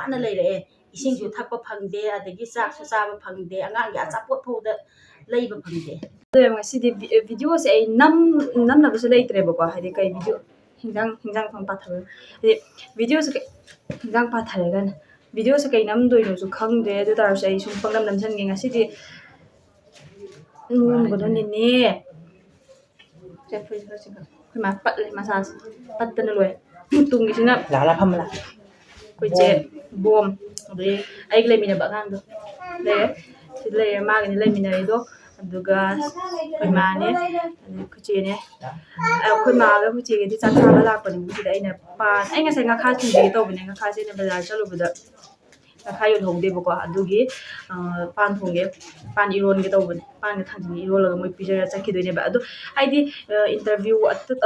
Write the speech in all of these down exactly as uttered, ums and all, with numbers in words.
ꯋꯥꯅ ꯂꯩꯔꯛꯑꯦ꯫ ꯏꯁꯤꯡꯁꯨ ꯊꯛꯄ ꯐꯪꯗꯦ, ꯑꯗꯒꯤ ꯆꯥꯛꯁꯨ ꯆꯥꯕ ꯐꯪꯗꯦ, ꯑꯉꯥꯡꯒꯤ ꯑꯆꯥꯄꯣꯠ ꯐꯥꯎꯗ ꯂꯩꯕ ꯐꯪꯗꯦ꯫ ꯑꯗꯣ ꯉꯁꯤꯗꯤ ꯚꯤ-, ꯚꯤꯗꯤꯑꯣꯁꯦ ꯑꯩ ꯅꯝ-, ꯅꯝꯅꯕꯁꯨ ꯂꯩꯇ꯭ꯔꯦꯕꯀꯣ, ꯍꯥꯏꯗꯤ ꯀꯩ ꯚꯤꯗꯤꯑꯣ, ꯍꯤꯟꯖꯥꯡ, ꯍꯤꯟꯖꯥꯡ ꯊꯣꯡ ꯄꯥꯊꯕ, ꯍꯥꯏꯗꯤ ꯚꯤꯗꯤꯑꯣꯁꯦ ꯀꯩ-, ꯍꯤꯟꯖꯥꯡ ꯄꯥꯊꯔꯒꯅꯦ, ꯚꯤꯗꯤꯑꯣꯁꯦ ꯀꯩ ꯅꯝꯗꯣꯏꯅꯣꯁꯨ ꯈꯪꯗ꯭ꯔꯦ꯫ ꯑꯗꯨ ꯇꯥꯔꯁꯨ ꯑꯩ ꯁꯨꯝ ꯄꯪꯅꯝ ꯅꯝꯁꯟꯒꯦ꯫ ꯉꯁꯤꯗꯤ ꯅꯣꯡꯃꯗꯣ ꯅꯦꯅꯦ꯫ ꯁꯦ, ꯐꯨꯔꯤꯠ ꯈꯔ ꯆꯤꯡꯈꯠꯂꯣ꯫ ꯑꯩꯈꯣꯏ ꯃꯥ ꯄꯠꯂꯦ ꯃꯁꯥꯁꯦ꯫ ꯄꯠꯇꯅ ꯂꯣꯏꯔꯦ꯫ ꯇꯨꯡꯒꯤꯁꯤꯅ ꯂꯥ ꯂꯥ ꯐꯝꯃ ꯂꯥ꯫ ꯑꯩꯈꯣꯏ ꯆꯦ ꯕꯣꯝ, ꯑꯗꯩ ꯑꯩꯒ ꯂꯩꯃꯤꯟꯅꯕ ꯑꯉꯥꯡꯗꯣ ꯂꯩꯔꯦ꯫ ꯁꯤꯗ ꯂꯩꯔꯦ, ꯃꯥꯒꯅꯤ ꯂꯩꯃꯤꯟꯅꯔꯤꯗꯣ꯫ ꯑꯗꯨꯒ ꯑꯩꯈꯣꯏ ꯃꯥꯅꯦ, ꯑꯗꯩ ꯑꯩꯈꯣꯏ ꯆꯦꯅꯦ꯫ ꯑꯩꯈꯣꯏ ꯃꯥꯒ ꯑꯩꯈꯣꯏ ꯆꯦꯒꯗꯤ ꯆꯥꯛ ꯆꯥꯕ ꯂꯥꯛꯄꯅꯦ꯫ ꯁꯤꯗ ꯑꯩꯅ ꯄꯥꯟ, ꯑꯩ ꯉꯁꯥꯏ ꯉꯥꯈꯥ ꯊꯣꯡꯕꯤꯒꯦ ꯇꯧꯕꯅꯦ, ꯉꯥꯈꯥꯁꯦ ꯑꯩꯅ ꯕꯖꯥꯔ ꯆꯠꯂꯨꯕꯗ ꯉꯥꯈꯥ ꯌꯣꯜꯍꯧꯗꯦꯕꯀꯣ, ꯑꯗꯨꯒꯤ, ꯑ, ꯄꯥꯟ ꯊꯣꯡꯒꯦ, ꯄꯥꯟ ꯏꯔꯣꯟꯒꯦ ꯇꯧꯕꯅꯦ꯫ ꯄꯥꯟꯒ ꯊꯥꯡꯖꯤꯡꯒ ꯏꯔꯣꯜꯂꯒ ꯃꯣꯏ ꯄꯤꯖꯔ ꯆꯠꯈꯤꯗꯣꯏꯅꯦꯕ꯫ ꯑꯗꯣ ꯍꯥꯏꯗꯤ, ꯑ, interview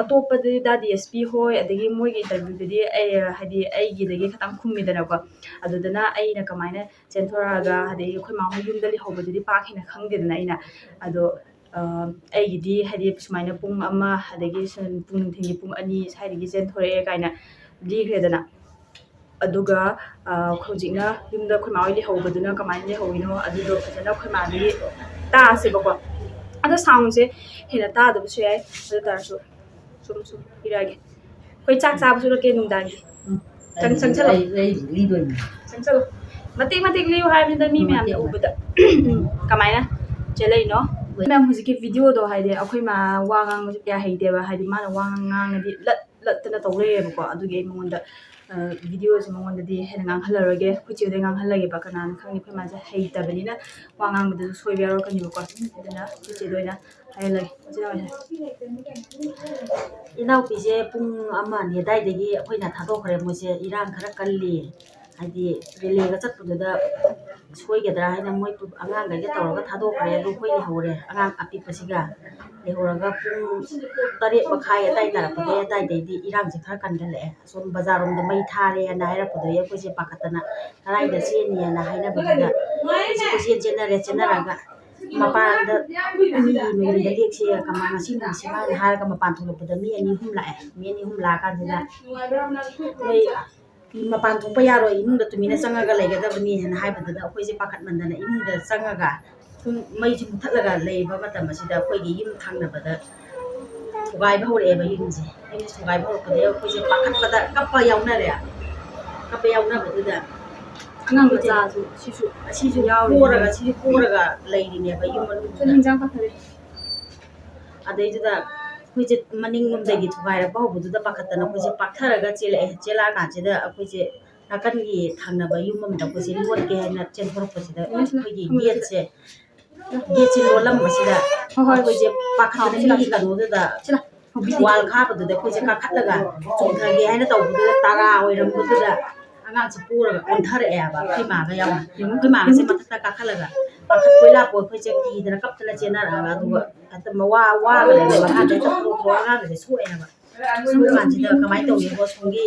ꯑꯇꯣꯞꯄꯗꯗꯤ ꯗꯥ ꯗꯤ ꯑꯦꯁ ꯄꯤ ꯍꯣꯏ, ꯑꯗꯒꯤ ꯃꯣꯏꯒꯤ interviewꯗꯗꯤ ꯑꯩ, ꯍꯥꯏꯗꯤ, ꯑꯩꯒꯤꯗꯒꯤ ꯈꯤꯇꯪ ꯈꯨꯝꯃꯤꯗꯅꯀꯣ꯫ ꯑꯗꯨꯗꯅ ꯑꯩꯅ ꯀꯃꯥꯏꯅ ꯆꯦꯟꯊꯣꯔꯛꯑꯒ, ꯑꯗꯒꯤ ꯑꯩꯈꯣꯏ ꯃꯥ ꯍꯣꯏ ꯌꯨꯝꯗ ꯂꯩꯍꯧꯕꯗꯨꯗꯤ ꯄꯥꯛ ꯍꯦꯟꯅ ꯈꯪꯗꯦꯗꯅ ꯑꯩꯅ꯫ ꯑꯗꯣ, ꯑ, ꯑꯩꯒꯤꯗꯤ ꯍꯥꯏꯗꯤ ꯁꯨꯃꯥꯏꯅ ꯄꯨꯡ ꯑꯃ, ꯑꯗꯒꯤ ꯁꯨꯝ ꯄꯨꯡ ꯅꯨꯡꯊꯤꯜꯒꯤ ꯄꯨꯡ ꯑꯅꯤ ꯁ꯭ꯋꯥꯏꯗꯒꯤ ꯆꯦꯟꯊꯣꯔꯛꯑꯦ ꯀꯥꯏꯅ ꯂꯤꯈ꯭ꯔꯦꯗꯅ꯫ ꯑꯗꯨꯒ, ꯑ, ꯍꯧꯖꯤꯛꯅ ꯌꯨꯝꯗ ꯑꯩꯈꯣꯏ ꯃꯥ ꯍꯣꯏ ꯂꯩꯍꯧꯕꯗꯨꯅ ꯀꯃꯥꯏꯅ ꯂꯩꯍꯧꯔꯤꯅꯣ, ꯑꯗꯨꯗꯣ ꯐꯖꯅ ꯑꯩꯈꯣꯏ ꯃꯥꯗꯒꯤ ꯇꯥꯁꯦꯕꯀꯣ꯫ ꯑꯗꯣ soundꯁꯦ ꯍꯦꯟꯅ ꯇꯥꯗꯕꯁꯨ ꯌꯥꯏ, ꯑꯗꯨ ꯇꯥꯔꯁꯨ ꯁꯨꯝ ꯁꯨꯝ ꯄꯤꯔꯛꯑꯒꯦ꯫ ꯑꯩꯈꯣꯏ ꯆꯥꯛ ꯆꯥꯕꯁꯨ ꯅꯠꯇꯦ ꯅꯨꯡꯗꯥꯡꯒꯤ꯫ ꯆꯪ-, ꯆꯪꯁꯜꯂꯣ꯫ ꯑꯩ, ꯑꯩ ꯂꯤꯗꯣꯏꯅꯤ꯫ ꯆꯪꯁꯜꯂꯣ꯫ ꯃꯇꯦꯛ ꯃꯇꯦꯛ ꯂꯤꯌꯨ ꯍꯥꯏꯕꯅꯤꯗ, ꯃꯤ ꯃꯌꯥꯝꯅ ꯃꯇꯦꯛ ꯎꯕꯗ꯫ ꯀꯃꯥꯏꯅ ꯆꯦꯜꯂꯛꯏꯅꯣ? ꯃꯌꯥꯝ ꯍꯧꯖꯤꯛꯀꯤ videoꯗꯣ, ꯍꯥꯏꯗꯤ ꯑꯩꯈꯣꯏ ꯃꯥ ꯋꯥ ꯉꯥꯡꯕꯁꯨ ꯀꯌꯥ ꯍꯩꯇꯦꯕ, ꯍꯥꯏꯗꯤ ꯃꯥꯅ ꯋꯥ ꯉꯥꯡꯉꯗꯤ ꯂꯠ ꯂꯠꯇꯅ ꯇꯧ ꯂꯩꯔꯦꯕꯀꯣ꯫ ꯑꯗꯨꯒꯤ ꯑꯩ ꯃꯉꯣꯟꯗ, ꯑ, videoꯁꯦ ꯃꯉꯣꯟꯗꯗꯤ ꯍꯦꯟꯅ ꯉꯥꯡꯍꯜꯂꯔꯣꯏꯒꯦ, ꯑꯩꯈꯣꯏ ꯆꯦꯗ ꯉꯥꯡꯍꯜꯂꯒꯦꯕ꯫ ꯀꯅꯥꯅ ꯈꯪꯅꯤ, ꯑꯩꯈꯣꯏ ꯃꯥꯁꯦ ꯍꯩꯇꯕꯅꯤꯅ ꯋꯥ ꯉꯥꯡꯕꯗꯁꯨ ꯁꯣꯏꯕ ꯌꯥꯎꯔꯛꯀꯅꯤꯕꯀꯣ꯫ ꯑꯗꯨꯅ ꯑꯩꯈꯣꯏ ꯆꯦꯗ ꯑꯣꯏꯅ ꯍꯥꯏꯍꯜꯂꯒꯦ꯫ ꯏꯆꯦ ꯑꯣꯏꯅ꯫ ꯏꯅꯥꯎꯄꯤꯁꯦ ꯄꯨꯡ ꯑꯃ ꯑꯅꯤ ꯑꯗꯨꯋꯥꯏꯗꯒꯤ ꯑꯩꯈꯣꯏꯅ ꯊꯥꯗꯣꯛꯈ꯭ꯔꯦ꯫ ꯃꯣꯏꯁꯦ ꯏꯔꯥꯡ ꯈꯔ ꯀꯜꯂꯤ, ꯍꯥꯏꯗꯤ rallyꯒ ꯆꯠꯄꯗꯨꯗ ꯁꯣꯏꯒꯗ꯭ꯔꯥ ꯍꯥꯏꯅ ꯃꯣꯏ ꯑꯉꯥꯡꯈꯩꯒ ꯇꯧꯔꯒ ꯊꯥꯗꯣꯛꯈ꯭ꯔꯦ꯫ ꯑꯗꯨ ꯑꯩꯈꯣꯏ ꯂꯩꯍꯧꯔꯦ, ꯑꯉꯥꯡ ꯑꯄꯤꯛꯄꯁꯤꯒ ꯂꯩꯍꯧꯔꯒ ꯄꯨꯡ ꯇꯔꯦꯠ ꯃꯈꯥꯏ ꯑꯗꯥꯏ ꯇꯥꯔꯛꯄꯗꯩ ꯑꯗꯥꯏꯗꯩꯗꯤ ꯏꯔꯥꯡꯁꯦ ꯈꯔ ꯀꯟꯒꯠꯂꯛꯑꯦ꯫ ꯑꯁꯣꯝ ꯕꯖꯥꯔꯔꯣꯝꯗ ꯃꯩ ꯊꯥꯔꯦꯅ ꯍꯥꯏꯔꯛꯄꯗꯒꯤ ꯑꯩꯈꯣꯏꯁꯦ ꯄꯥꯈꯠꯇꯅ ꯀꯗꯥꯏꯗ ꯆꯦꯟꯅꯤꯅ ꯍꯥꯏꯅꯕꯗꯨꯗ ꯑꯩꯈꯣꯏꯁꯦ ꯀꯣꯏꯆꯦꯟ ꯆꯦꯟꯅꯔꯦ꯫ ꯆꯦꯟꯅꯔꯒ ꯃꯄꯥꯟꯗ ꯃꯤꯒꯤ ꯃꯌꯨꯝꯗ ꯂꯦꯛꯁꯦ, ꯀꯃꯥꯏꯅ ꯉꯁꯤ ꯅꯨꯃꯤꯠꯁꯤꯃ ꯍꯥꯏꯅ ꯍꯥꯏꯔꯒ ꯃꯄꯥꯟ ꯊꯣꯛꯂꯛꯄꯗ ꯃꯤ ꯑꯅꯤ ꯑꯍꯨꯝ ꯂꯥꯛꯑꯦ꯫ ꯃꯤ ꯑꯅꯤ ꯑꯍꯨꯝ ꯂꯥꯛꯑꯀꯥꯟꯁꯤꯗ ꯃꯣꯏ ꯃꯄꯥꯟ ꯊꯣꯛꯄ ꯌꯥꯔꯣꯏ, ꯏꯃꯨꯡꯗ ꯇꯨꯃꯤꯟꯅ ꯆꯪꯉꯒ ꯂꯩꯒꯗꯕꯅꯤ ꯍꯥꯏꯅ ꯍꯥꯏꯕꯗꯨꯗ, ꯑꯩꯈꯣꯏꯁꯦ ꯄꯥꯈꯠꯃꯟꯗꯅ ꯏꯃꯨꯡꯗ ꯆꯪꯉꯒ ꯁꯨꯝ ꯃꯩꯁꯨ ꯃꯨꯊꯠꯂꯒ ꯂꯩꯕ ꯃꯇꯝ ꯑꯁꯤꯗ, ꯑꯩꯈꯣꯏꯒꯤ ꯌꯨꯝ ꯊꯪꯅꯕꯗ ꯊꯨꯒꯥꯏꯕ ꯍꯧꯔꯛꯑꯦꯕ ꯌꯨꯝꯁꯦ꯫ ꯌꯨꯝꯁꯦ ꯊꯨꯒꯥꯏꯕ ꯍꯧꯔꯛꯄꯗꯒꯤ ꯑꯩꯈꯣꯏꯁꯦ ꯄꯥꯈꯠꯄꯗ ꯀꯞꯄ ꯌꯥꯎꯅꯔꯦ꯫ ꯀꯞꯄ ꯌꯥꯎꯅꯕꯗꯨꯗ ꯑꯉꯥꯡ ꯃꯆꯥꯁꯨ ꯁꯤꯁꯨ ꯑꯁꯤꯁꯨ ꯌꯥꯎꯔꯤ꯫ ꯄꯣꯔꯒ, ꯁꯤꯁꯨ ꯄꯣꯔꯒ ꯂꯩꯔꯤꯅꯦꯕ ꯌꯨꯝ ꯃꯅꯨꯡꯗꯨꯗ꯫ ꯁꯨꯝ ꯍꯤꯟꯖꯥꯡ ꯄꯥꯊꯔꯦ꯫ ꯑꯗꯩꯗꯨꯗ ꯑꯩꯈꯣꯏꯁꯦ ꯃꯅꯤꯡꯂꯣꯝꯗꯒꯤ ꯊꯨꯒꯥꯏꯔꯛꯄ ꯍꯧꯕꯗꯨꯗ ꯄꯥꯈꯠꯇꯅ ꯑꯩꯈꯣꯏꯁꯦ ꯄꯥꯛꯊꯔꯒ ꯆꯦꯜꯂꯛꯑꯦ꯫ ꯆꯦꯜꯂꯛꯑꯀꯥꯟꯁꯤꯗ ꯑꯩꯈꯣꯏꯁꯦ ꯅꯥꯀꯟꯒꯤ ꯊꯪꯅꯕ ꯌꯨꯝ ꯑꯃꯗ ꯑꯩꯈꯣꯏꯁꯦ ꯂꯣꯠꯀꯦ ꯍꯥꯏꯅ ꯆꯦꯟꯊꯣꯔꯛꯄꯁꯤꯗ, ꯑꯩꯈꯣꯏꯒꯤ ꯒꯦꯠꯁꯦ, ꯒꯦꯠꯁꯦ ꯂꯣꯜꯂꯝꯕꯁꯤꯗ, ꯍꯣꯏ, ꯍꯣꯏ꯫ ꯑꯩꯈꯣꯏꯁꯦ ꯄꯥꯈꯠꯇꯅ ꯃꯤꯒꯤ ꯀꯩꯅꯣꯗꯨꯗ, ꯁꯤꯂꯥ꯫ ꯋꯥꯜ ꯈꯥꯕꯗꯨꯗ ꯑꯩꯈꯣꯏꯁꯦ ꯀꯥꯈꯠꯂꯒ ꯆꯣꯡꯊꯒꯦ ꯍꯥꯏꯅ ꯇꯧꯕꯗꯨꯗ, ꯇꯔꯥ ꯑꯣꯏꯔꯝꯕꯗꯨꯗ ꯑꯉꯥꯡꯁꯦ ꯄꯨꯔꯒ ꯑꯣꯟꯊꯔꯛꯑꯦꯕ, ꯑꯩꯈꯣꯏ ꯃꯥꯒ ꯌꯥꯎꯅ꯫ ꯑꯩꯈꯣꯏ ꯃꯥꯒꯁꯦ ꯃꯊꯛꯇ ꯀꯥꯈꯠꯂꯒ, ꯄꯥꯈꯠꯄꯣꯏ ꯂꯥꯛꯄꯣꯏ ꯑꯩꯈꯣꯏꯁꯦ ꯀꯤꯗꯅ ꯀꯞꯇꯅ ꯆꯦꯟꯅꯔꯛꯑꯒ, ꯑꯗꯨꯒ ꯍꯦꯛꯇ ꯃꯋꯥ ꯋꯥꯒ ꯂꯩꯕ ꯃꯈꯥꯗ ꯍꯦꯛꯇ ꯄꯨꯔꯛꯄ ꯑꯉꯥꯡꯒꯁꯦ ꯁꯣꯛꯑꯦꯕ꯫ ꯁꯣꯛꯄ ꯀꯥꯟꯁꯤꯗ ꯀꯃꯥꯏꯅ ꯇꯧꯒꯦꯕꯣ, ꯁꯣꯝꯒꯤ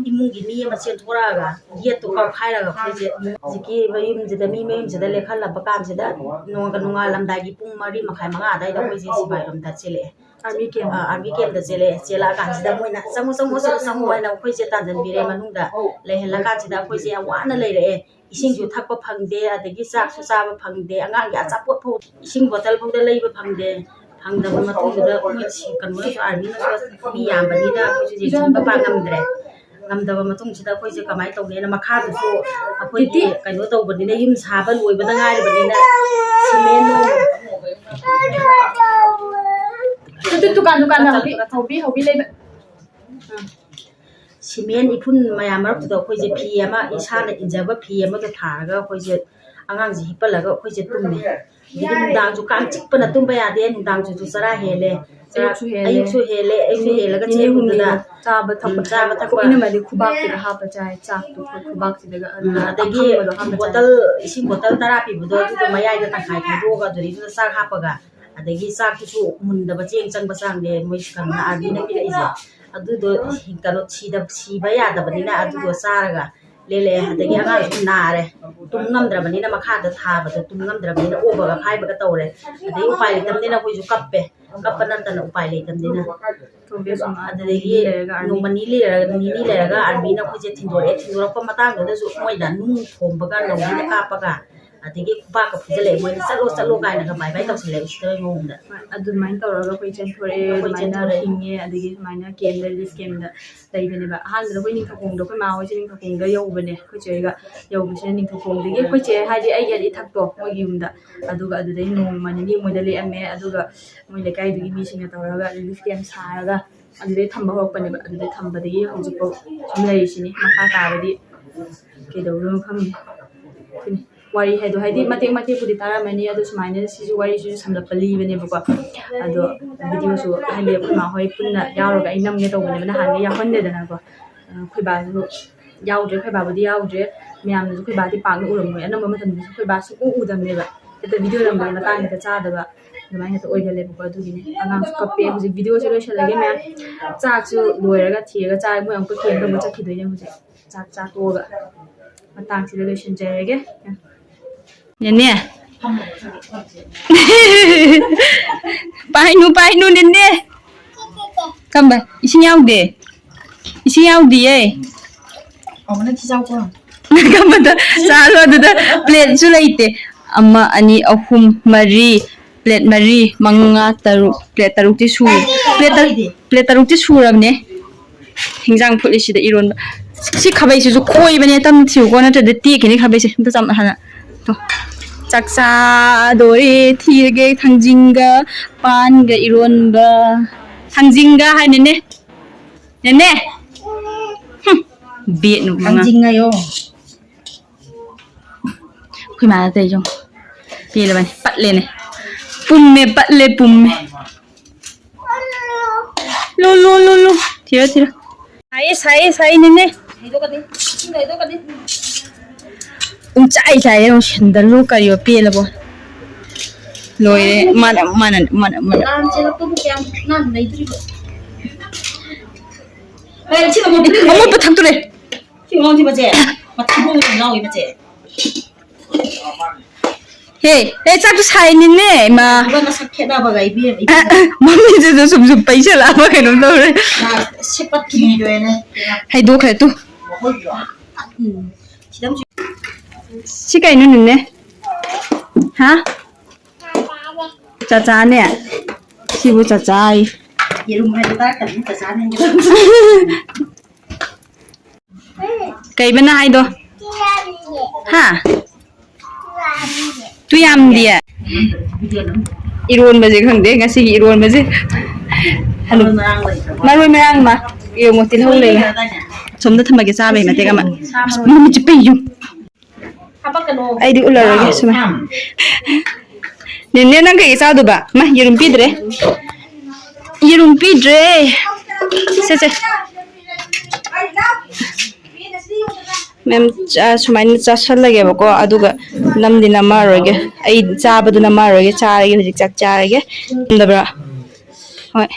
ꯏꯃꯨꯡꯒꯤ ꯃꯤ ꯑꯃ ꯆꯦꯟꯊꯣꯔꯛꯑꯒ ꯒꯦꯠꯇꯣ ꯀꯥꯎꯈꯥꯏꯔꯒ ꯑꯩꯈꯣꯏꯁꯦ ꯍꯧꯖꯤꯛꯀꯤ ꯃꯌꯨꯝꯁꯤꯗ, ꯃꯤ ꯃꯌꯨꯝꯁꯤꯗ ꯂꯦꯛꯍꯜꯂꯝꯕ ꯀꯥꯟꯁꯤꯗ, ꯅꯣꯡꯒ ꯅꯣꯡꯉꯥꯜꯂꯝꯗꯥꯏꯒꯤ ꯄꯨꯡ ꯃꯔꯤ ꯃꯈꯥꯏ, ꯃꯉꯥ ꯑꯗꯨꯋꯥꯏꯗ ꯑꯩꯈꯣꯏꯁꯦ ꯁꯤꯐꯥꯏꯔꯣꯝꯗ ꯆꯦꯜꯂꯛꯑꯦ꯫ ꯑꯥꯔꯃꯤ ꯀꯦꯝ꯫ ꯑ, ꯑꯥꯔꯃꯤ ꯀꯦꯝꯗ ꯆꯦꯜꯂꯛꯑꯦ꯫ ꯆꯦꯜꯂꯛꯑꯀꯥꯟꯁꯤꯗ ꯃꯣꯏꯅ, "ꯆꯪꯉꯣ, ꯆꯪꯉꯣ, ꯁꯤꯗ ꯆꯪꯉꯣ" ꯍꯥꯏꯅ ꯑꯩꯈꯣꯏꯁꯦ ꯇꯥꯟꯁꯤꯟꯕꯤꯔꯦ ꯃꯅꯨꯡꯗ꯫ ꯂꯩꯍꯜꯂꯀꯥꯟꯁꯤꯗ ꯑꯩꯈꯣꯏꯁꯦ ꯌꯥꯝ ꯋꯥꯅ ꯂꯩꯔꯛꯑꯦ꯫ ꯏꯁꯤꯡꯁꯨ ꯊꯛꯄ ꯐꯪꯗꯦ, ꯑꯗꯒꯤ ꯆꯥꯛꯁꯨ ꯆꯥꯕ ꯐꯪꯗꯦ, ꯑꯉꯥꯡꯒꯤ ꯑꯆꯥꯄꯣꯠ ꯐꯥꯎ, ꯏꯁꯤꯡ ꯕꯣꯇꯜ ꯐꯥꯎꯗ ꯂꯩꯕ ꯐꯪꯗꯦ꯫ ꯐꯪꯗꯕ ꯃꯇꯨꯡꯗꯨꯗ ꯃꯣꯏ ꯁꯤ-, ꯀꯩꯅꯣꯅꯁꯨ, ꯑꯥꯔꯃꯤꯅꯁꯨ ꯃꯤ ꯌꯥꯝꯕꯅꯤꯅ ꯑꯩꯈꯣꯏꯁꯨ ꯌꯦꯡꯁꯤꯟꯕ ꯄꯥꯛ ꯉꯝꯗ꯭ꯔꯦ꯫ ꯉꯝꯗꯕ ꯃꯇꯨꯡꯁꯤꯗ ꯑꯩꯈꯣꯏꯁꯦ ꯀꯃꯥꯏꯅ ꯇꯧꯅꯤꯅ ꯃꯈꯥꯗꯁꯨ ꯑꯩꯈꯣꯏꯗꯤ ꯀꯩꯅꯣ ꯇꯧꯕꯅꯤꯅ, ꯌꯨꯝ ꯁꯥꯕ ꯂꯣꯏꯕꯗ ꯉꯥꯏꯔꯕꯅꯤꯅ ꯁꯤꯃꯦꯟ ꯅꯨꯡ ꯇꯨ, ꯇꯨ, ꯗꯨꯀꯥꯟ, ꯗꯨꯀꯥꯟꯗ ꯍꯧꯕꯤ, ꯍꯧꯕꯤ, ꯍꯧꯕꯤ ꯂꯩꯕ꯫ ꯁꯤꯃꯦꯟ ꯏꯐꯨꯟ ꯃꯌꯥꯝ ꯃꯔꯛꯇꯨꯗ ꯑꯩꯈꯣꯏꯁꯦ ꯐꯤ ꯑꯃ, ꯏꯁꯥꯅ ꯏꯟꯖꯕ ꯐꯤ ꯑꯃꯗ ꯊꯥꯔꯒ ꯑꯩꯈꯣꯏꯁꯦ ꯑꯉꯥꯡꯁꯦ ꯍꯤꯞꯄꯜꯂꯒ ꯑꯩꯈꯣꯏꯁꯦ ꯇꯨꯝꯃꯦ꯫ ꯑꯗꯒꯤ ꯅꯨꯡꯗꯥꯡꯁꯨ ꯀꯥꯡ ꯆꯤꯛꯄꯅ ꯇꯨꯝꯕ ꯌꯥꯗꯦ, ꯅꯨꯡꯗꯥꯡꯁꯤꯁꯨ ꯆꯔꯥ ꯍꯦꯜꯂꯦ꯫ ꯆꯔꯥ-, ꯑꯌꯨꯛꯁꯨ ꯍꯦꯜꯂꯦ꯫ ꯑꯌꯨꯛꯁꯨ ꯍꯦꯜꯂꯦ, ꯑꯌꯨꯛꯁꯨ ꯅꯨꯃꯤꯠ ꯍꯦꯜꯂꯒ ꯅꯤꯅꯤ ꯆꯦꯟꯕꯗꯨꯗ, ꯍꯨꯝꯅꯤꯃꯨꯛ ꯆꯥꯕ ꯎꯝ, ꯊꯛꯄ ꯆꯥꯕ ꯊꯛꯄ꯫ ꯏꯅꯝꯃꯗꯤ ꯈꯨꯕꯥꯛꯇꯒ ꯍꯥꯞꯄ ꯆꯥꯏ, ꯆꯥꯛꯇꯣ ꯑꯩꯈꯣꯏ ꯈꯨꯕꯥꯛꯁꯤꯗꯒ, ꯎꯝ, ꯑꯗꯒꯤ ꯑꯈꯪꯕꯗꯣ ꯍꯥꯞꯄ ꯆꯥꯏ꯫ ꯕꯣꯇꯜ, ꯏꯁꯤꯡ ꯕꯣꯇꯜ ꯇꯔꯥ ꯄꯤꯕꯗꯣ, ꯑꯗꯨꯗꯣ ꯃꯌꯥꯏꯗ ꯇꯪꯈꯥꯏ ꯈꯥꯏꯗꯣꯛꯑꯒ ꯑꯗꯨꯗꯩꯗꯨꯗ ꯆꯥꯛ ꯍꯥꯞꯄꯒ, ꯑꯗꯒꯤ ꯆꯥꯛꯇꯨꯁꯨ ꯃꯨꯟꯗꯕ, ꯆꯦꯡ ꯆꯪꯕ ꯆꯥꯡꯅꯦ ꯃꯣꯏ ꯀꯩꯅꯣꯅ, ꯑꯥꯔꯃꯤꯅ ꯄꯤꯔꯛꯏꯁꯦ꯫ ꯑꯗꯨꯗꯣ ꯀꯩꯅꯣ ꯁꯤꯗ-, ꯁꯤꯕ ꯌꯥꯗꯕꯅꯤꯅ ꯑꯗꯨꯗꯣ ꯆꯥꯔꯒ ꯂꯦꯜꯂꯛꯑꯦ꯫ ꯑꯗꯒꯤ ꯑꯉꯥꯡꯁꯨ ꯅꯥꯔꯦ, ꯇꯨꯝ ꯉꯝꯗ꯭ꯔꯕꯅꯤꯅ, ꯃꯈꯥꯗ ꯊꯥꯕꯗꯣ ꯇꯨꯝ ꯉꯝꯗ꯭ꯔꯕꯅꯤꯅ ꯑꯣꯕꯒ ꯐꯥꯏꯕꯒ ꯇꯧꯔꯦ꯫ ꯑꯗꯩ ꯎꯄꯥꯏ ꯂꯩꯇꯕꯅꯤꯅ ꯑꯩꯈꯣꯏꯁꯨ ꯀꯞꯄꯦ꯫ ꯀꯞꯄ ꯅꯠꯇꯅ ꯎꯄꯥꯏ ꯂꯩꯇꯕꯅꯤꯅ꯫ ꯊꯣꯡꯗꯦ ꯁꯨꯝ ꯑꯗꯨꯗꯒꯤ ꯅꯣꯡꯃ ꯅꯤꯅꯤ ꯂꯩꯔꯒ, ꯅꯤꯅꯤ ꯂꯩꯔꯒ ꯑꯥꯔꯃꯤꯅ ꯑꯩꯈꯣꯏꯁꯦ ꯊꯤꯟꯗꯣꯔꯛꯑꯦ꯫ ꯊꯤꯟꯗꯣꯔꯛꯄ ꯃꯇꯥꯡꯗꯨꯗꯁꯨ ꯃꯣꯏꯅ ꯅꯨꯡ ꯊꯣꯝꯕꯒ ꯅꯧꯔꯤꯅ ꯀꯥꯞꯄꯒ, ꯑꯗꯒꯤ ꯈꯨꯄꯥꯛꯀ ꯐꯨꯖꯜꯂꯛꯑꯦ꯫ ꯃꯣꯏꯅ "ꯆꯠꯂꯣ, ꯆꯠꯂꯣ" ꯀꯥꯏꯅꯒ ꯕꯥꯏ ꯕꯥꯏ ꯇꯧꯁꯜꯂꯛꯑꯦ ꯎꯁꯤꯠꯇꯕꯩ ꯃꯑꯣꯡꯗ꯫ ꯍꯣꯏ, ꯑꯗꯨꯃꯥꯏꯅ ꯇꯧꯔꯒ ꯑꯩꯈꯣꯏ ꯆꯦꯟꯊꯣꯔꯛꯑꯦ꯫ ꯑꯩꯈꯣꯏ ꯑꯗꯨꯃꯥꯏꯅ ꯆꯦꯟꯊꯣꯔꯛꯑꯦ꯫ ꯍꯤꯡꯉꯦ꯫ ꯑꯗꯒꯤ ꯁꯨꯃꯥꯏꯅ ꯀꯦꯝꯗ, ꯔꯤꯂꯤꯐ ꯀꯦꯝꯗ ꯂꯩꯕꯅꯦꯕ꯫ ꯑꯍꯥꯟꯕꯗ ꯑꯩꯈꯣꯏ ꯅꯤꯡꯊꯧꯈꯣꯡꯗ, ꯑꯩꯈꯣꯏ ꯃꯥ ꯍꯣꯏꯁꯦ ꯅꯤꯡꯊꯧꯈꯣꯡꯗ ꯌꯧꯕꯅꯦ꯫ ꯑꯩꯈꯣꯏ ꯆꯦ ꯍꯣꯏꯒ ꯌꯧꯕꯁꯤꯅ ꯅꯤꯡꯊꯧꯈꯣꯡꯗꯒꯤ ꯑꯩꯈꯣꯏ ꯆꯦ ꯍꯥꯏꯗꯤ ꯑꯩꯒꯤ ꯏꯊꯛꯇꯣ, ꯃꯣꯏꯒꯤ ꯌꯨꯝꯗ꯫ ꯑꯗꯨꯒ ꯑꯗꯨꯗꯩ ꯅꯣꯡꯃ ꯅꯤꯅꯤ ꯃꯣꯏꯗ ꯂꯦꯛꯑꯝꯃꯦ꯫ ꯑꯗꯨꯒ ꯃꯣꯏ ꯂꯩꯀꯥꯏꯗꯨꯒꯤ ꯃꯤꯁꯤꯡꯅ ꯇꯧꯔꯒ ꯔꯤꯂꯤꯐ ꯀꯦꯝ ꯁꯥꯔꯒ ꯑꯗꯨꯗꯩ ꯊꯝꯕ ꯍꯧꯔꯛꯄꯅꯦꯕ꯫ ꯑꯗꯨꯗꯩ ꯊꯝꯕꯗꯒꯤ ꯍꯧꯖꯤꯛꯐꯥꯎ ꯁꯨꯝ ꯂꯩꯔꯤꯁꯤꯅꯤ꯫ ꯃꯈꯥ ꯇꯥꯕꯗꯤ ꯀꯩꯗꯧꯗꯣꯏꯅꯣ ꯈꯪꯗꯦ꯫ ꯁꯤꯅꯤ꯫ ꯋꯥꯔꯤ ꯍꯥꯏꯗꯣ, ꯍꯥꯏꯗꯤ ꯃꯇꯦꯛ ꯃꯇꯦꯛꯄꯨꯗꯤ ꯇꯥꯔꯝꯃꯅꯤ, ꯑꯗꯣ ꯁꯨꯃꯥꯏꯅ ꯁꯤꯁꯨ ꯋꯥꯔꯤꯁꯤꯁꯨ ꯁꯝꯂꯞꯄ ꯂꯤꯕꯅꯦꯕꯀꯣ꯫ ꯑꯗꯣ ꯚꯤꯗꯤꯑꯣꯁꯨ ꯍꯥꯏꯗꯤ ꯑꯩꯈꯣꯏ ꯃꯥ ꯍꯣꯏ ꯄꯨꯟꯅ ꯌꯥꯎꯔꯒ ꯑꯩ ꯅꯝꯒꯦ ꯇꯧꯕꯅꯦꯕ, ꯅꯍꯥꯟꯒꯩ ꯌꯥꯎꯍꯟꯗꯦꯗꯅꯀꯣ꯫ ꯑ, ꯑꯩꯈꯣꯏ ꯕꯥꯁꯨ ꯌꯥꯎꯗ꯭ꯔꯦ, ꯑꯩꯈꯣꯏ ꯕꯥꯕꯨꯗꯤ ꯌꯥꯎꯗ꯭ꯔꯦ꯫ ꯃꯌꯥꯝꯅꯁꯨ ꯑꯩꯈꯣꯏ ꯕꯥꯗꯤ ꯄꯥꯛꯅ ꯎꯔꯝꯃꯣꯏ, ꯑꯅꯝꯕ ꯃꯇꯝꯗꯁꯨ ꯑꯩꯈꯣꯏ ꯕꯥ ꯁꯨꯡꯎ ꯎꯗꯕꯅꯦꯕ꯫ ꯍꯦꯛꯇ ꯚꯤꯗꯤꯑꯣ ꯅꯝꯕꯗ ꯃꯇꯥꯡ ꯍꯦꯛꯇ ꯆꯥꯗꯕ ꯑꯗꯨꯃꯥꯏꯅ ꯍꯦꯛꯇ ꯑꯣꯏꯒꯜꯂꯦꯕꯀꯣ꯫ ꯑꯗꯨꯒꯤꯅꯦ ꯑꯉꯥꯡꯁꯨ ꯀꯞꯄꯦ꯫ ꯍꯧꯖꯤꯛ ꯚꯤꯗꯤꯑꯣꯁꯦ ꯂꯣꯏꯁꯤꯜꯂꯒꯦ ꯃꯌꯥꯝ꯫ ꯆꯥꯛꯁꯨ ꯂꯣꯏꯔꯒ ꯊꯤꯔꯒ ꯆꯥꯔꯦ꯫ ꯃꯣꯏ ꯑꯃꯨꯛꯀ ꯀꯦꯝ ꯇꯧꯕ ꯆꯠꯈꯤꯗꯣꯏꯅꯦ ꯍꯧꯖꯤꯛ꯫ ꯆꯥꯛ ꯆꯥ ꯇꯣꯛꯑꯒ ꯃꯇꯥꯡꯁꯤꯗ ꯂꯣꯏꯁꯤꯟꯖꯔꯒꯦ꯫ ꯅꯦꯅꯦ꯫ ꯄꯥꯏꯅꯨ, ꯄꯥꯏꯅꯨ, ꯅꯦꯅꯦ꯫ ꯀꯝꯕ? ꯏꯁꯤꯡ ꯌꯥꯎꯗꯦ꯫ ꯏꯁꯤꯡ ꯌꯥꯎꯗꯤꯌꯦ꯫ ꯀꯝꯕꯗ? ꯆꯥꯔꯣ ꯑꯗꯨꯗ꯫ ꯄ꯭ꯂꯦꯠꯁꯨ ꯂꯩꯇꯦ꯫ ꯑꯃ, ꯑꯅꯤ, ꯑꯍꯨꯝ, ꯃꯔꯤ꯫ ꯄ꯭ꯂꯦꯠ ꯃꯔꯤ, ꯃꯉꯥ, ꯇꯔꯨꯛ꯫ ꯄ꯭ꯂꯦꯠ ꯇꯔꯨꯛꯇꯤ ꯁꯨꯔꯦ꯫ ꯄ꯭ꯂꯦꯠ ꯇꯔꯨꯛ, ꯄ꯭ꯂꯦꯠ ꯇꯔꯨꯛꯇꯤ ꯁꯨꯔꯕꯅꯦ꯫ ꯍꯤꯟꯖꯥꯡ ꯐꯨꯠꯂꯤꯁꯤꯗ ꯏꯔꯣꯟꯕ꯫ ꯁꯤ ꯈꯥꯕꯩꯁꯤꯁꯨ ꯈꯣꯏꯕꯅꯦ, ꯇꯞꯅ ꯊꯤꯌꯨꯀꯣ, ꯅꯠꯇ꯭ꯔꯗꯤ ꯇꯦꯛꯈꯤꯅꯤ ꯈꯥꯕꯩꯁꯦ꯫ ꯑꯝꯇ ꯆꯝꯅ ꯍꯥꯟꯅ꯫ ꯇꯣ꯫ ꯆꯥꯛ ꯆꯥꯗꯣꯔꯦ, ꯊꯤꯔꯒꯦ꯫ ꯊꯥꯡꯖꯤꯡꯒ ꯄꯥꯟꯒ ꯏꯔꯣꯟꯕ꯫ ꯊꯥꯡꯖꯤꯡꯒ ꯍꯥꯏꯅꯅꯦ꯫ ꯅꯦꯅꯦ꯫ ꯍꯨꯝ꯫ ꯕꯦꯠ ꯅꯨ ꯃꯉꯥ꯫ ꯊꯥꯡꯖꯤꯡ ꯍꯥꯏꯌꯣ꯫ ꯑꯩꯈꯣꯏ ꯃꯥꯅ ꯇꯧꯔꯤꯁꯦ ꯌꯦꯡꯉꯣ꯫ ꯄꯦꯜꯂꯕꯅꯤ꯫ ꯄꯠꯂꯦꯅꯦ꯫ ꯄꯨꯝꯃꯦ, ꯄꯠꯂꯦ, ꯄꯨꯝꯃꯦ꯫ ꯂꯨ, ꯂꯨ, ꯂꯨ, ꯂꯨ꯫ ꯊꯤꯔꯣ, ꯊꯤꯔꯣ꯫ ꯁꯥꯏꯌꯦ, ꯁꯥꯏꯌꯦ, ꯁꯥꯏꯌꯦ, ꯅꯦꯅꯦ꯫ ꯄꯨꯡꯆꯥꯏ ꯆꯥꯏꯌꯦ ꯌꯦꯡꯉꯣ, ꯁꯦꯟꯗꯜꯂꯣ ꯀꯔꯤꯌꯣ, ꯄꯦꯜꯂꯕꯣ꯫ ꯂꯣꯏꯔꯦ꯫ ꯃꯥꯅ, ꯃꯥꯅ, ꯃꯥꯅ, ꯃꯥꯅ꯫ ꯀꯌꯥꯝ ꯅꯥꯟꯅ ꯂꯩꯗꯣꯔꯤꯕ? ꯑꯃꯣꯠꯄ ꯊꯛꯇꯣꯔꯦ꯫ ꯁꯤ ꯑꯉꯥꯡꯁꯤ ꯃꯆꯦ, ꯃꯊꯤꯕꯣꯡ ꯌꯥꯝ ꯌꯥꯎꯏ ꯃꯆꯦ꯫ ꯍꯦ, ꯍꯦ, ꯆꯥꯛꯇꯣ ꯁꯥꯏꯅꯤꯅꯦ, ꯏꯃꯥ꯫ ꯑꯗꯨꯒ ꯃꯁꯛ ꯈꯦꯠꯅꯕꯒ ꯏꯕꯦꯝꯃ, ꯏꯕꯦꯝꯃ꯫ ꯃꯃꯤꯠꯁꯤꯁꯨ ꯁꯨꯝ ꯁꯨꯝ ꯄꯩꯁꯜꯂꯛꯑꯕ ꯀꯩꯅꯣꯝ ꯇꯧꯔꯦ꯫ ꯂꯥꯁꯇ ꯁꯦꯠꯄꯠꯈꯤꯅꯤꯗꯣ ꯑꯩꯅ꯫ ꯍꯩꯗꯣꯛꯈ꯭ꯔꯦ ꯇꯨ꯫ ꯎꯝ꯫ ꯁꯤꯗ ꯑꯃꯨꯛ ꯁꯤ ꯀꯩꯅꯣ ꯅꯦꯅꯦ? ꯍꯥ? ꯆꯥꯆꯥꯅꯦ? ꯁꯤꯕꯨ ꯆꯥꯆꯥ ꯑꯌꯦ꯫ ꯌꯦꯔꯨꯝ ꯍꯥꯏꯗꯣ ꯇꯥꯔꯛꯇꯕꯅꯤ, ꯆꯥꯆꯥꯅꯦ ꯍꯥꯏꯒꯗꯕꯅꯤ꯫ ꯀꯩꯕ ꯅꯪ ꯍꯥꯏꯗꯣ? ꯍꯥ? ꯇꯨ ꯌꯥꯝꯗꯤꯌꯦ꯫ ꯏꯔꯣꯟꯕꯁꯦ ꯈꯪꯗꯦ, ꯉꯁꯤꯒꯤ ꯏꯔꯣꯟꯕꯁꯦ꯫ ꯍꯅꯨ-, ꯃꯔꯣꯏ ꯃꯔꯥꯡ ꯂꯩꯇ꯭ꯔꯕꯣ? ꯃꯔꯣꯏ ꯃꯔꯥꯡ ꯃꯥ-, ꯌꯦꯡꯉꯣ, ꯇꯤꯜꯍꯧ ꯂꯩꯔꯦ꯫ ꯁꯣꯝꯗ ꯊꯝꯃꯒꯦ, ꯆꯥꯕꯩ ꯃꯇꯦꯛ ꯑꯃ꯫ ꯑꯁ, ꯃꯃꯤꯠꯁꯦ ꯄꯩꯌꯨ꯫ ꯍꯥꯄꯛꯀꯅꯣ꯫ ꯑꯩꯗꯤ ꯎꯠꯂꯔꯣꯏꯒꯦ, ꯁꯨꯃꯥꯏ꯫ ꯅꯦꯅꯦ, ꯅꯪ ꯀꯩꯀꯩ ꯆꯥꯗꯣꯏꯕ? ꯃꯥ, ꯌꯦꯔꯨꯝ ꯄꯤꯗ꯭ꯔꯦ꯫ ꯌꯦꯔꯨꯝ ꯄꯤꯗ꯭ꯔꯦ꯫ ꯁꯦ, ꯁꯦ꯫ ꯃꯦꯝ, ꯆꯥ-, ꯁꯨꯃꯥꯏꯅ ꯆꯥꯁꯜꯂꯒꯦꯕꯀꯣ, ꯑꯗꯨꯒ ꯅꯝꯗꯤ ꯅꯝꯃꯛꯑꯔꯣꯏꯒꯦ꯫ ꯑꯩ ꯆꯥꯕꯗꯨ ꯅꯝꯃꯛꯑꯔꯣꯏꯒꯦ, ꯆꯥꯔꯒꯦ, ꯍꯧꯖꯤꯛ ꯆꯥꯛ ꯆꯥꯔꯒꯦ꯫ ꯉꯝꯗꯕ꯭ꯔꯥ? ꯍꯣꯏ꯫